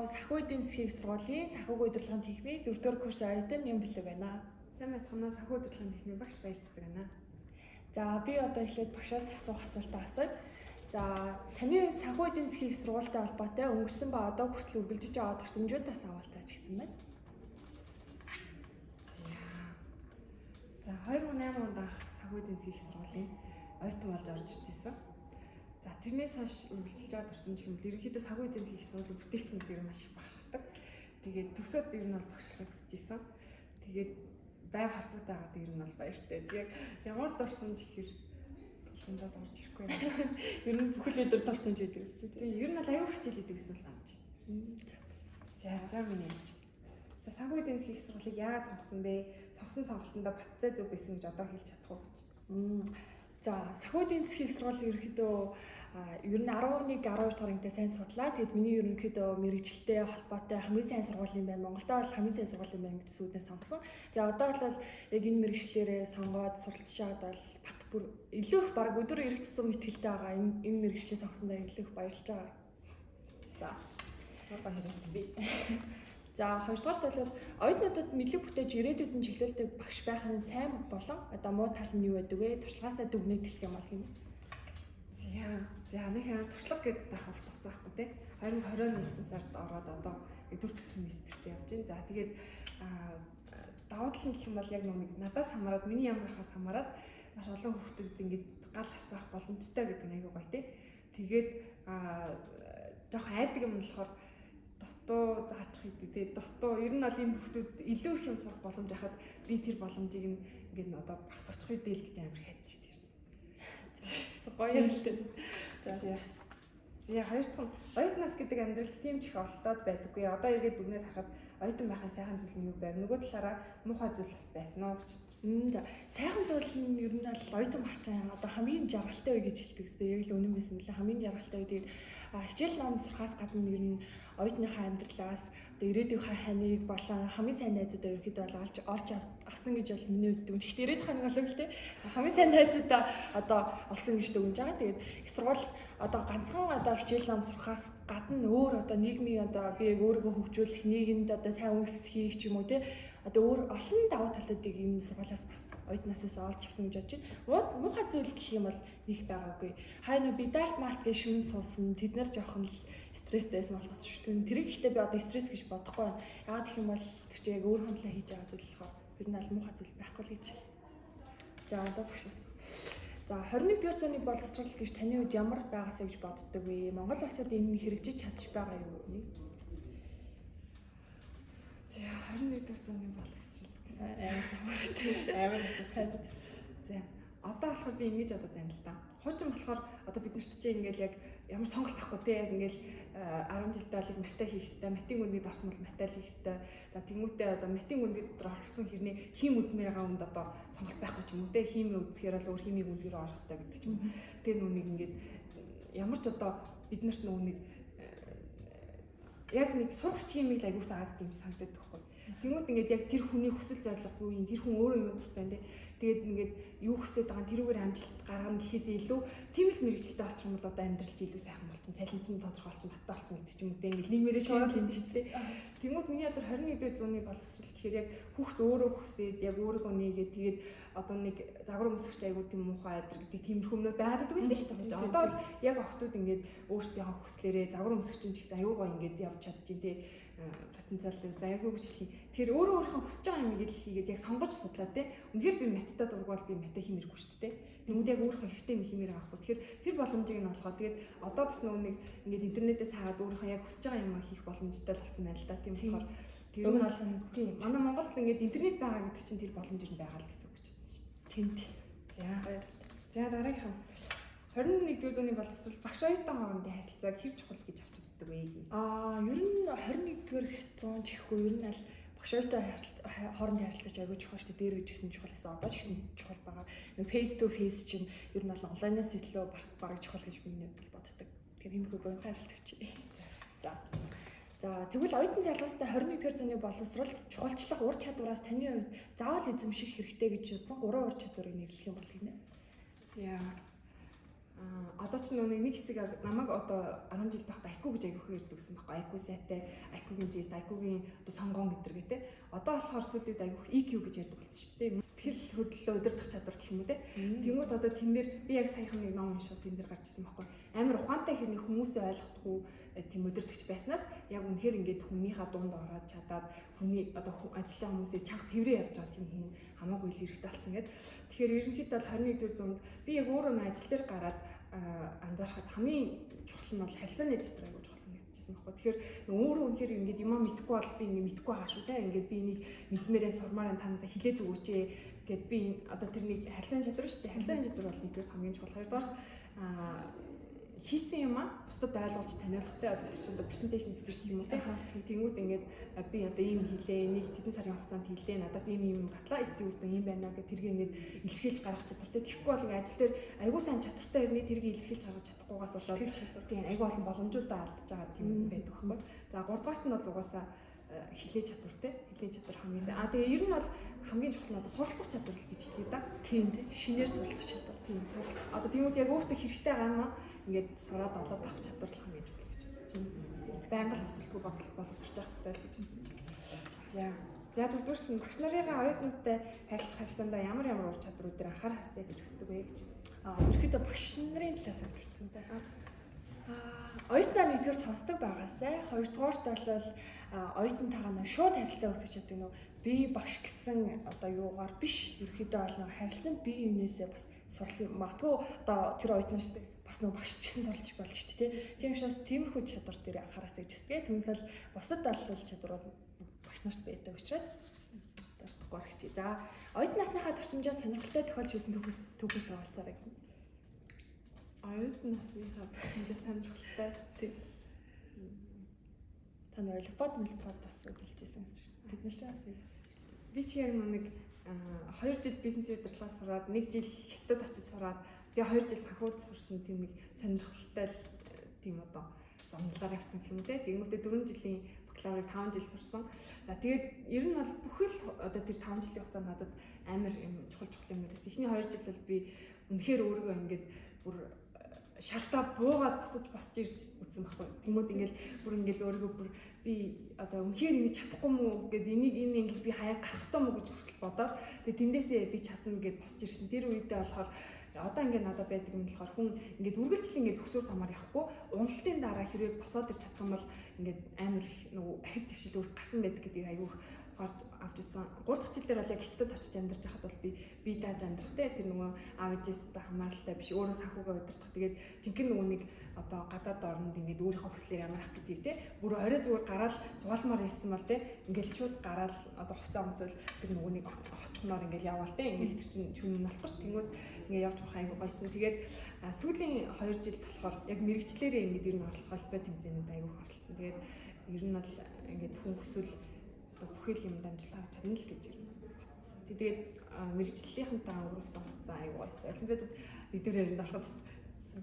уу? Сахиу эдийн засгийн их сургуулийн санхүүгийн удирдлагын техникийн 4-р курсын оюутан Нямбилэг байна. Сайн байцгаана уу? Санхүү удирдлагын техникийн багш Баяр Цэцэг байна. За, би одоо эхлээд багшаас асуух асуултаа асууя. За, таны хувьд санхүү эдийн засгийн их сургуультай холбоотой өнгөрсөн ба одоо хүртэл үргэлжиж байгаа туршлагуудаас аваалцаач гэсэн байна. За 2008 онд анх санхүү эдийн засгийн их сургуулийн оюутан болж орж ирж исэн. За, тэрнээс хойш үргэлжилж байгаа туршлагын хэмжээ ерөнхийдөө санхүү эдийн засгийн их сургуулийн бүтээгдэхүүн дээр маш их бахархдаг. Тэгээд төгсөөд ер нь бол багшлахыг хүсэж исэн. Тэгээд байг холбоотой байгаад ер нь бол баяртай. Тэгээд ямар дурсамж ихээр тулгамдаад орж ирэхгүй байна. Ер нь бүхэл өдөр дурсамж байдаг гэсэн. Тийм, ер нь бол аюу хичээл идэг гэсэн л санаж байна. За, за миний хэлж. За, санхүү эдийн засгийн их сургуулийг яагаад сонгосон бэ? Сонгосон сонголтондоо баттай зөв байсан гэж одоо хэлж чадах уу гэж. За, санхүү эдийн засгийн их сургууль ерөнхийдөө ер нь 11 12 дугаар ангитай сайн судлаа. Тэгэд миний ерөнхийдөө мэрэгжилтэй холбоотой хамгийн сайн сургууль юм байна. Монголдо бол хамгийн сайн сургууль юм байна гэсэн үүднээс сонгосон. Тэгээ одоо бол яг энэ мэрэгчлэрээ сонгоод суралцж байгаад бол бат бүр илүү их баг өдөр ирэх тусам итгэлтэй байгаа. Энэ мэрэгчлээ сонгосондоо илүү их баярлж байгаа. За, одоо хэрэгтэй би. За, хоёрдугаарт бол оюутнуудад мэдлэг бүтээж ирээдүйд нь чиглэлтэй багш байх нь сайн болон одоо муу тал нь юу байдаг вэ? Туршлагаасаа дүгнээд хэлэх юм бол гинэ. За, за нэг амар туршлага гэдэг таах урт хугацаа байхгүй те. 2020 9 сард ороод одоо дөрөв дэх семестрт явж байна. За, тэгээд давуу тал нь гэх юм бол яг нэг надаас хамаарат, миний ямар хаас хамаарат маш олон хүүхдүүдэд ингээд гал асаах боломжтой гэдэг нь айгүй гоё те. Тэгээд жоох айдаг юм болохоор дутуу заачих гэдэг те. Дутуу ер нь бол энэ хүүхдүүд илүү их юм сурах боломж байхад би тэр боломжийг нь ингээд одоо багасгачих үедээ л гэж амар хайдчих тэр. Гоё ярилтай. За. За, хоёр дахь нь оюутнаас гэдэг амьдралд тийм ч их олдоод байдаггүй. Одоо эргээд дүгнээд харахад оюутан байхын сайхан зүйл нь юу байв? Нөгөө талаараа муухай зүйл бас байсан уу гэж. За, сайхан зүйл нь ер нь бол оюутан багчаа одоо хамгийн жаргалтай үе гэж хэлдэг гэсэн. Яг л үнэн байсан мөлий, хамгийн жаргалтай үе. Тэгээд хичээл ном сурахаас гадна ер нь оюутныхаа амьдралаас одоо ирээдүйнхаа ханыг болон хамгийн сайн найзуудаа ерөнхийдөө бол олж олж авсан гэж бол миний хувьд дүгнж. Гэхдээ ирээдүйн ханыг болов л те. Хамгийн сайн найзуудаа одоо олсон гэж дүгнж байгаа. Тэгээд их сургууль одоо ганцхан одоо хичээл ном сурахаас гадна өөр одоо нийгмийн одоо би яг өөрийгөө хөгжүүлэх, нийгэмд одоо сайн үйлс хийх ч юм уу те. Одоо өөр олон давуу талуудыг энэ сургуулиас бас оюутнаасаас олж авсан гэж бодож байна. Муухай зүйл гэх юм бол нэг байгаагүй. Хай нөө бидалт малт гэж шүн суусан. Тэд нар жоохон л стресстэй байсан болохоос шүү. Тэрийг гэхдээ би одоо стресс гэж бодохгүй байна. Яагаад гэх юм бол тэр чинь яг өөрийнхөө төлөө хийж байгаа зүйл болохоор ер нь аль муухай зүйл байхгүй л гэж. За, одоо багшаас. За, 21-р зууны боловсрол гэж таны хувьд ямар байгаасаа гэж боддог вэ? Монгол улсад энэ нь хэрэгжиж чадчих байгаа юу гэнэ? За, 21-р зууны боловсрол гэсэн амар тамартай. Амар асуулт. За, одоо болохоор би ингэж бодод байна л да. Хуучин болохоор одоо бид нарт чинь ингээл яг ямар сонголт авахгүй те, яг ингээл 10 жилдээ бол мата хийх хэвээр, матын гүнзгийд орсон бол мата л хийх хэвээр. За, тэмүүтээ одоо матын гүнзгийд дотор орсон хэрнээ хим үзмээр байгаа хүнд одоо сонголт байхгүй ч юм уу те. Химийн үзэхээр бол өөр химийн гүнзгий рүү орох хэвээр гэдэг ч юм уу. Тэгээ нүг ингээд ямар ч одоо бид нарт нөгөө нэг яг нэг сурах чимийг л айгуу заадаг юм санагдаад байхгүй. Тэнгүүд ингээд яг тэр хүний хүсэл зорилго юу юм, тэр хүн өөрөө юу дуртай юм те. Тэгээд ингээд юу хүсэж байгаа нь тэрүүгээр амжилт гаргана гэхээс илүү тийм л мэрэгчлээ олчих юм бол одоо амьдрал чи илүү сайхан болчин, цалин чинь тодорхой болчин, баттай болчин гэдэг ч юм уу те. Ингээд нийгмээрээ шуурал юм шүү дээ. Тэнгүүд миний бодлоор 21-р зууны боловсрол гэхээр яг хүүхд өөрөө хүсээд, яг өөрийгөө нээгээд, тэгээд одоо нэг загвар өмсгч айгуу тийм муухай айдар гэдэг тиймэрхүү юмнууд байгаад байдаг байсан шүү дээ. Одоо бол яг охтууд ингээд өөрсдийнхөө хүслээрээ загвар өмсгч чинь ч гэсэн айгуу гоё ингээд явж чадчих те, потенциал за яг юу гэж хэлэх юм. Тэгэхээр өөрөө өөрийнхөө хүсэж байгаа юмыг л хийгээд яг сонгож судлаа те. Үнэхээр би маттай дург бол би мата хиймээргүй шүү дээ. Тэнгүүд яг өөрийнхөө хэрэгтэй юм хиймээр байгаа хгүй. Тэгэхээр тэр боломжийг нь олгоо. Тэгээд одоо бас нөгөө нэг ингээд интернетээс хаад өөрийнхөө яг хүсэж байгаа юмаа хийх боломжтой л болсон байна л да. Тийм болохоор тэр нь бол тийм манай Монголд ингээд интернет байгаа гэдэг чинь тэр боломж нь байгаа л гэсэн үг гэж бодож байна. Тэнт. За, баярлалаа. За, дараагийнх нь 21-р зууны боловсрол багш оюутан хоорондын харилцааг хэр чухал гэж авч үздэг вэ гэнэ? Аа, ер нь 21-р зуун ч гэхгүй ер нь аль багш оюутан хоорондын харилцаач айгүй чухал шүү дээ. Дээр үеч гэсэн чухал байсан. Одоо ч гэсэн чухал байгаа. Нэг face to face чинь ер нь бол онлайнаас илүү бараг чухал гэж миний хувьд боддог. Тэгэхээр иймэрхүү буянхан харилцагч. За. За, тэгвэл оюутан залуустай 21-р зууны боловсрол чухалчлах ур чадвараас таны хувьд заавал эзэмших хэрэгтэй гэж үзсэн 3 ур чадварыг нэрлэх юм бол гинэ. За. Одоо ч нэг хэсэг намайг одоо 10 жил байхдаа IQ гэж айгүйх ярьдаг гэсэн байхгүй. IQ сайтай, IQ-гийн тест, IQ-гийн одоо сонгоон гэдэргээ те. Одоо болохоор сүүлийн үед айгүйх EQ гэж ярьдаг болсон шүү дээ. Сэтгэл хөдлөлөө удирдах чадвар гэх юм уу те. Тэнгүүт одоо тэн дээр би яг саяхан нэг ном уншаад тэн дээр гарч ирсэн байхгүй. Амар ухаантай хэрний хүмүүсээ ойлгохгүй тийм удирдахч байснаас яг үнэхээр ингээд хүнийхээ дунд ороод чадаад хүний одоо ажиллаж байгаа хүмүүсийг чанга тэврээ явж байгаа тийм хүн хамаагүй л хэрэгтэй болсон гэдэг. Тэгэхээр ерөнхийдөө бол 21-р зуунд би яг өөрөө ажил дээр гараад анзаархад хамгийн чухал нь бол харилцааны чадвар айгуу чухал санагдчихсан байхгүй. Тэгэхээр өөрөө үнэхээр ингээд юмаа мэдэхгүй бол би ингээд мэдэхгүй байгаа шүү дээ. Ингээд би энийг мэдмээрээ сурмаараа та надад хэлээд өгөөч ээ гэд би одоо тэр нэг харилцааны чадвар шүү дээ. Харилцааны чадвар бол нэгдүгээр хамгийн чухал. Хоёрдугаар хийсэн юм а бусдад ойлгуулж таниулахтай одоо тэр чинь presentation skills юм уу те. Тэнгүүт ингээд би одоо ийм хийлээ, нэг хэдэн сарын хугацаанд хийлээ, надаас ийм ийм гартлаа, эцсийн үр дүн ийм байна гэх тэрийг ингээд илэрхийлж гаргах чадвартай. Тэгэхгүй бол ингээд ажил дээр айгуу сайн чадвартай хэрний тэрийг илэрхийлж гаргах чадахгүйгаас болоод тийм айгуу олон боломжуудаа алдаж байгаа тийм байдаг байхгүй. За гуравдугаарт нь бол угаасаа хилээ чадвартай. Хилээ чадвар хамгийн сайн. Тэгээ ер нь бол хамгийн чухал нь одоо суралцах чадвар л гэж хэлье да. Тийм тий. Шинээр суралцах чадвар. Тийм сурал. Одоо тэгмүүд яг өөртөө хэрэгтэй байгаа юм аа ингээд сураад олоод авах чадвар л хамгийн чухал гэж үзэж байна. Байнга л тасралтгүй боловсрч явах хэрэгтэй л гэж үзэж байна. За. За дөрөвдүгээрт нь багш нарыгаа оюутнуудтай харилцах харилцаандаа ямар ямар ур чадварууд дээр анхаарах ёстой гэж хүсдэг вэ гэж. Ерөнхийдөө багш нарын талаас авч үзсэн дээ. Оюутнаа нэгдүгээр сонсдог байгаасай. Хоёрдугаарт бол оюутантайгаа нөө шууд харилцаа үүсгэж чаддаг нөө би багш гэсэн одоо юугаар биш. Ерөнхийдөө бол нөө харилцаанд бие биенээсээ бас суралцсан. Магадгүй одоо тэр оюутан шүү дээ. Бас нөө багш ч гэсэн суралцж болж шүү дээ. Тийм учраас тиймэрхүү чадвар дээр анхаараасай гэж хүсдэг. Түүнээс л бусад даллал чадварууд багш нарт байдаг учраас дуртахгүй багч. За оюутан насныхаа туршимжаа сонирхолтой тохиолдол шийдсэн түүхээс хаваалцаарай. Оюутан насныхаа туршимжаа сонирхолтой. Тийм. Та нэг олимпиад бас хөдөлжсэн гэж. Тэд нар ч бас би чи яг нэг 2 жил бизнес удирдлага сураад, 1 жил хятад очиж сураад, тэгээ 2 жил санхүүд сурсан тийм нэг сонирхолтой л тийм одоо зомдлоор явцсан гэх юм те. Тэгмүүдээ 4 жилийн бакалаврыг 5 жил сурсан. За тэгээд ер нь бол бүхэл одоо тэр 5 жилийн хугацаанд надад амар юм чухал юмнууд байсан. Эхний 2 жил бол би үнэхээр өөрийгөө ингээд бүр шалтаа буугаад босож ирж үтсэн байхгүй. Тэнгүүд ингээл бүр ингээл өөрийгөө бүр би одоо үнэхээр ингэж чадахгүй мүү гэд энийг энэ ингээд би хаяа гарах ёстой мүү гэж хүртэл бодоод тэгээ тэндээсээ би чадна гэд босч ирсэн. Тэр үедээ болохоор одоо ингээд надад байдаг юм болохоор хүн ингээд үргэлжлэн ингээд хөсөөр замаар явахгүй уналтын дараа хэрвээ босоод ирч чадах юм бол ингээд амар их нөгөө ахис твшил өөрт гарсан байдаг гэдгийг айгүйх ухаарч авч үзсэн. 3 дахь жил дээр бол яг хятад очиж амьдарч байхад бол би тааж амьдрахтай тэр нөгөө аав ээжээс одоо хамааралтай биш өөрөө санхүүгээ удирдах. Тэгээд жинхэнэ нөгөө нэг одоо гадаад оронд ингээд өөрийнхөө хүслээр амрах гэдгийг те бүр орой зүгээр гараал зугаалмаар хийсэн бол те ингээд шууд гараал одоо хувцас өмсөөл тэр нөгөө нэг хотхноор ингээд яваал те ингээд тэр чинь шүн нь болохгүй ш. Тэнгүүд ингээд явж байгаа айгу гойсон. Тэгээд сүүлийн 2 жилд болохоор яг мэрэгчлэрээ ингээд ер нь оролцох албай тэмцээнүүд айгүйх оролцсон. Тэгээд ер нь бол ингээд хүн хүсвэл одоо бүхэл юм дамжлаа авч чадна л гэж ер нь батсан. Тэгээд мэрэгчлэлийнхэнтэй өнгөрүүлсэн хугацаа айгу гойсон. Олимпиадад нэгдүгээр яринд ороход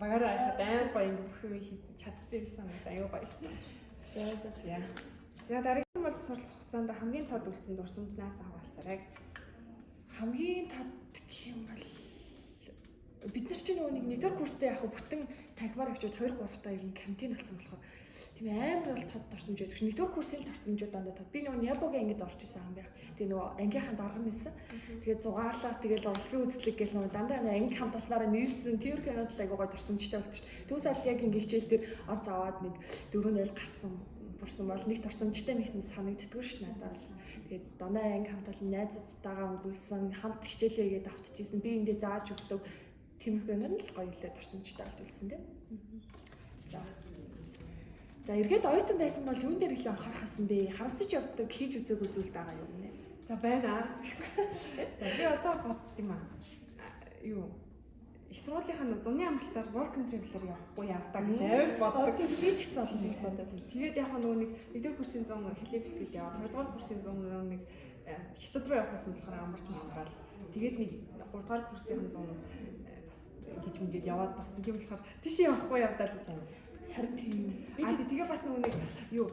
багаараа байхад амар гоё ингээд бүх юм хийж чадсан юм санагдаа айгу гоёсэн. За за за. За дараагийн бол суралцах хугацаанд хамгийн тод үлдсэн дурсамжнаас хаваалцаарай гэж. Хамгийн тод гэх юм бол бид нар чинь нөгөө нэг нэгдүгээр курстэй яг бүтэн танхимаар явчихад 2 3 та ер нь карантин болсон болохоор тийм амар бол тод дурсамж байдаг. Нэгдүгээр курсын дурсамжууд дандаа тод. Би нөгөө Нябогийн ангид орж исэн юм байх. Тэгээ нөгөө ангийнхаа дарга нь байсан. Тэгээ зугаалаа тэгэл урлагийн үзлэг гэл нөгөө дандаа анги хамт олнороо нийлсэн. Тиймэрхүү юмуд л айгуу гой дурсамжтай болчих. Түүнээс аль яг ингээ хичээл дээр онц аваад нэг 4-0 гарсан бурсан бол нэг дурсамжтай нэгт нь санагддаггүй ш надад бол. Тэгээд дандаа анги хамт олон найзуудтайгаа өнгөрүүлсэн, хамт хичээлээгээд автчихсэн. Би эндээ зааж өгдөг. Тиймэрхүү юм л гоё үлээ дурсамжтай болж үлдсэн тийм. За. За эргээд оюутан байсан бол юун дээр илүү анхаарах гэсэн бэ? Харамсаж явдаг, хийж үзээгүй зүйл байгаа юм нэ. За байна. За би одоо бодд юм аа. Юу их сургуулийнхаа нэг зуны амралтаар work and travel-аар явахгүй явдаа гэж амар боддог. Тийм би ч гэсэн олон тийм бодод. Тэгээд яг нөгөө нэг нэгдүгээр курсын зун хэлээ бэлтгэлд яваад, хоёрдугаар курсын зун нэг хятад руу явах байсан болохоор амарч мамраал. Тэгээд нэг гуравдугаар курсын зун бас гэж мүнгээд яваад болсон. Тийм болохоор тийшээ явахгүй явдаа л гэж амар. Харин тийм. Би тэгээ бас нөгөө нэг юу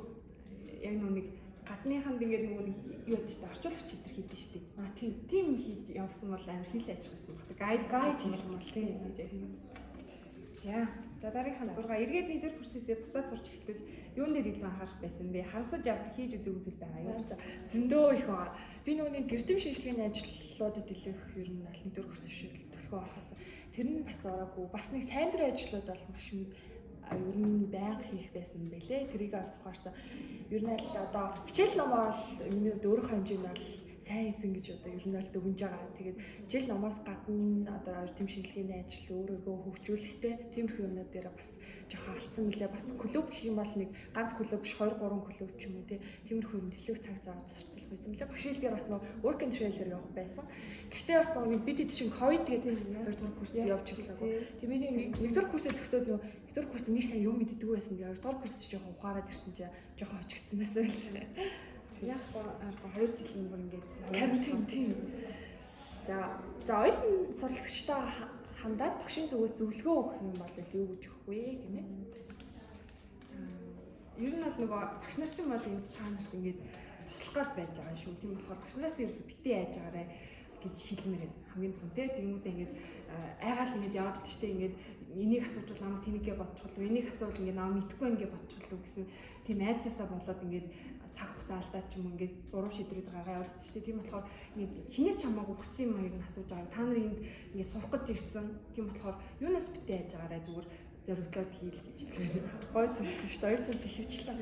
яг нөгөө нэг гадныханд ингээд нөгөө нэг юу гэдэг чинь орчуулагч хэдэр хийдэж штеп. А тийм. Тийм хийж явсан бол амар хэл ажилласан баг. Гайд хийсэн бол тийм гэж яг. За. За дараагийнх нь 6. Эргээд нэгдүгээр курсээсээ буцаад сурч эхлвэл юун дээр илүү анхаарах байсан бэ? Харамсаж явдаг хийж үзээгүй зүйл байгаа юу? Зөндөө их байгаа. Би нөгөө нэг гэрдэм шинжилгээний ажлуудад илүү их ер нь аль нэгдүгээр курс шиг төлхөө орохоос тэр нь бас ороогүй. Бас нэг сайн дурын ажлууд бол маш ер нь байнга хийх байсан бэлээ. Тэрийг бас ухаарсан. Ер нь аль одоо хичээл номоо бол миний хувьд өөрийнхөө хэмжээнд бол сайн хийсэн гэж одоо ер нь бол дүгнж байгаа. Тэгээд хичээл номоос гадна одоо эрдэм шинжилгээний ажил өөрийгөө хөгжүүлэхтэй тиймэрхүү юмнууд дээр бас жоохон алдсан мөлий. Бас клуб гэх юм бол нэг ганц клуб биш 2 3 клуб ч юм уу те. Тиймэрхүү юм төлөөх цаг зав зарцуулах байсан мөлий. Багш хэлдгээр бас нөө work and trail-ээр явах байсан. Гэхдээ бас нөгөө бид хэд чинь ковид тэгээд 2 дугаар курс явж чадлаагүй. Тэгээд миний 1 дугаар курсээ төгсөөд нөгөө 1 дугаар курс нэг сайн юм мэддэггүй байсан. Тэгээд 2 дугаар курс чи жоохон ухаарад ирсэн чи жоохон хожигдсан байсан байлээ. Яг арга 2 жил нь бүр ингээд карантин тийм. За за оюутан суралцагчтай хандаад багшийн зүгээс зөвлөгөө өгөх юм бол юу гэж өгөх вэ гинэ? Ер нь бол нөгөө багш нар ч юм бол энд та нарт ингээд туслах гад байж байгаа шүү. Тийм болохоор багш нараас ерөөсө битээ айж байгаарэ гэж хэлмээр байна. Хамгийн түрүүн те тэгмүүтээ ингээд айгаал ингээд яваад идэж штэ ингээд энийг асуучвал намайг тэнийгээ бодчихлоо, энийг асуувал ингээд намайг мэдхгүй ингээд бодчихлоо гэсэн тийм айцаасаа болоод ингээд цаг хугацаа алдаад ч юм уу ингээд буруу шийдвэрүүд гаргаа яваад идэж штэ. Тийм болохоор ингээд хинээс ч хамаагүй хүссэн юм аяг нь асууж байгаа. Та нар энд ингээд сурах гэж ирсэн. Тийм болохоор юунаас битээ айж байгаарэ зүгээр зоригтлоод хийл гэж хэлмээр. Гой зөвлөх штэ. Оюутнууд ихэвчлэн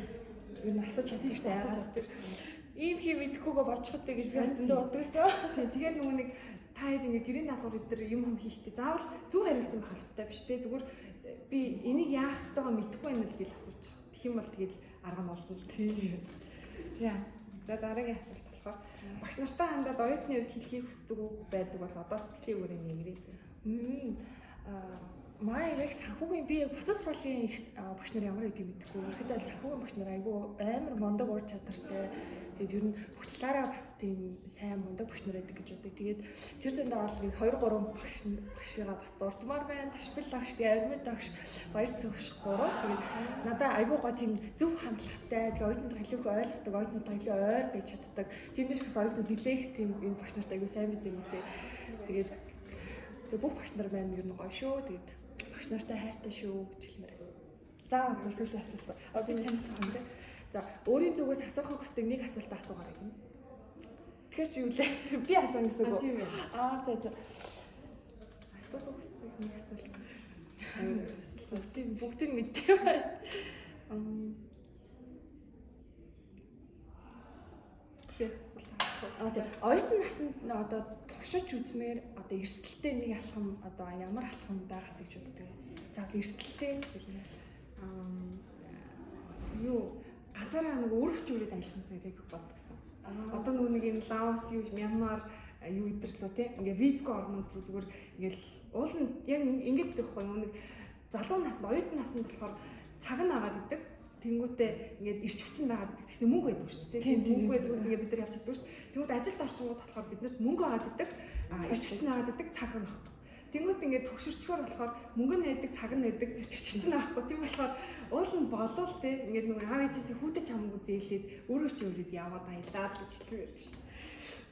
ер нь асууж чаддаг штэ. Асууж чаддаг штэ. Ийм хий мэдэхгүйгээ бодчиход гэж би бас зөндөө боддогсон. Тийм тэгээд нөгөө нэг та хэд ингээ гэрийн даалгавар эдэр юм хам хийхдээ заавал зөв хариулсан байх албатай биш те зүгээр би энийг яах ёстойгоо мэдэхгүй байна л гэж асуучих. Тэгэх юм бол тэгээд арга нь олж л тийм. За за дараагийн асуулт болохоор багш нартай хандаад оюутны хувьд хэлхийг хүсдэг үг байдаг бол одоо сэтгэлийн үгээрээ нэгрээ. Маа яг санхүүгийн би яг бусад сургуулийн багш нар ямар байдгийг мэдэхгүй. Ерөнхийдөө санхүүгийн багш нар айгүй амар мундаг ур чадвартай. Тэгээд ер нь бүх талаараа бас тийм сайн мундаг багш нар байдаг гэж боддог. Тэгээд тэр зэндээ бол нэг 2 3 багш багшигаа бас дурдмаар байна. Ташбил багш, тэгээд Армид багш, Баяр сөгш 3. Тэгээд надаа айгүй гоо тийм зөв хандлагатай. Тэгээд оюутнуудаа илүү их ойлгодог, оюутнуудаа илүү ойр байж чаддаг. Тиймээс бас оюутнууд нэлээх тийм энэ багш нарт айгүй сайн мэдээ мөлий. Тэгээд бүх багш нар маань ер нь гоё шүү. Тэгээд багш нартай хайртай шүү гэж хэлмээр. За одоо сүүлийн асуулт. Би таньсан юм тий. За өөрийн зүгээс асуухыг хүсдэг нэг асуулт асуугаарай гэнэ. Тэгэхээр чи юу лээ? Би асууна гэсэн үг. Тийм ээ. Аа за за. Асуухыг хүсдэг нэг асуулт. Бүгдийг мэддэг байна. Би асуулт асуух. Аа тийм. Оюутан насанд одоо туршиж үзмээр одоо эрсдэлтэй нэг алхам одоо ямар алхам байгаас гэж боддог вэ? За эрсдэлтэй ер нь юу ганцаараа нэг өрөвч өрөөд аялах юмсан гэж яг боддогсон. Одоо нөгөө нэг юм Лаос юу Мянмар юу идэрлөө те ингээ визгүй орнууд руу зүгээр ингээл уул нь яг ингээд байхгүй юу нэг залуу наснд оюутан наснд болохоор цаг нь агаад идэг. Тэнгүүтээ ингээд ирч хүч нь байгаад идэг. Тэгсэн мөнгө байдаг шүү дээ. Мөнгө байдгүйс ингээд бид нар явж чаддгүй шүү дээ. Тэнгүүт ажилд орчингууд болохоор бид нарт мөнгө агаад идэг. Ирч хүч нь агаад идэг, цаг нь авахгүй. Тэнгүүт ингээд төгшөрчгөр болохоор мөнгө нь байдаг, цаг нь байдаг, ирч хүч нь авахгүй. Тийм болохоор уул нь болол те ингээд нөгөө аав ээжээсээ хүүтэй ч хамаагүй зээлээд өөрөө ч өөрөд яваад аялаа л гэж хэлмээр шүү.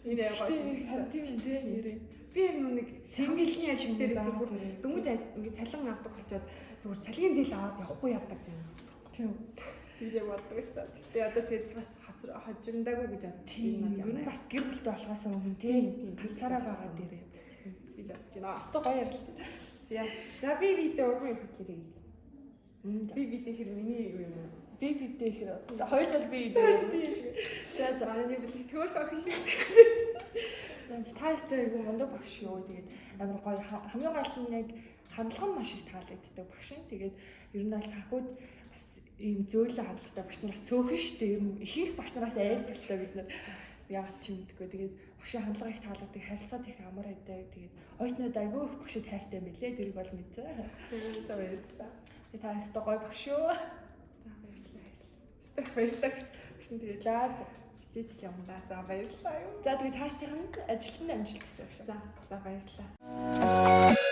Энэ аягаа харин тийм үү те нэрээ. Би яг нэг синглний ажил дээр тэр бүр дөнгөж ингээд цалин авдаг болчоод зүгээр цалин зээл аваад явахгүй явдаг гэж байна. Тийм. Тэгж яг боддог байсан. Гэтэ одоо тэгэд бас хожимдаагүй гэж боддог. Тийм. Ер нь бас гэр бүлтэй болохоос өмнө тийм ганцаараа байгаа дээрээ гэж бодож байна. Өстө гоё ярилт. За. За би бидээ урган их хэрэг. Би бидээ хэр миний юу юм бэ? Би бидээ хэр. Хоёулаа би бидээ. Тийм шүү. За за. Манай бэлэг төөрөх охин шүү. Та ястай айгу мундаг багш юу. Тэгээд амар гоё хамгийн гол нь яг хандлага нь маш их таалагддаг багш. Тэгээд ер нь аль санхуд бас ийм зөөлөн хандлагатай багш нар бас цөөхөн шүү дээ. Ер нь ихэнх багш нараас айдаг л та бид нар. Яагаад ч юм мэдгүй. Тэгээд багшийн хандлага их таалагддаг, харилцаад их амар байдаг. Тэгээд оюутнууд айгүй их багшид хайртай юм билээ. Тэрийг бол мэдсэн. За баярлалаа. Тэгээд та ястай гоё багш юу. За баярлалаа. Баярлалаа. Баярлалаа. Багш нь тэгээд За хичээж л явна да. За баярлалаа юу. За тэгээд цаашдынх нь ажилд нь амжилт хүсье багш. За за баярлалаа.